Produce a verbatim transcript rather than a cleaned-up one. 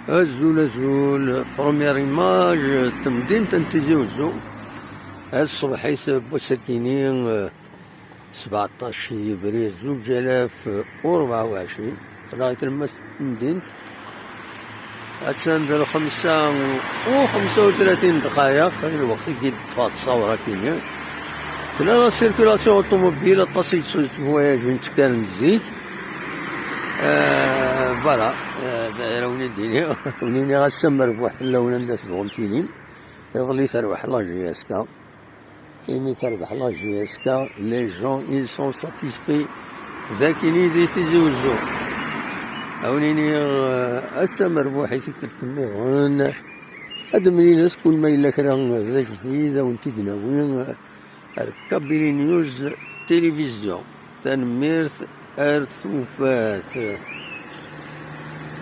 Azul, azul. Première image n temdint n Tizi Uzzu. Ass ṣṣbeḥ-is n wass-akini, eh, sbeɛṭac yebrir zuǧ alaf u rebɛa u ɛecrin. Ɣer tlemmast n temdint. Attan d lxemsa u xemsa u tlatin dqayeq, lweqt i d-ṭṭfeɣ ttṣawra-kini. Tella la circulation automobile, aṭas i yettwayajun ttekkaren zik. Eh, voilà, eh, d ara wen-id-iniɣ, wen-iniɣ ass amerbuḥ fell-awen anda tebɣum tilim. Iḍelli terbeḥ la J S K. Imi terbeḥ la J S K, les gens, ils sont satisfaits d akini di Tizi Uzzu. A wen-iniɣ, eh, ass amerbuḥ i tikkelt nniḍen. Ad d-mlilet kul ma yella kra d ajdid, a wen-t-id-nawi. Ar Kabylie News Télévision. Tanemmirt, ar tufat.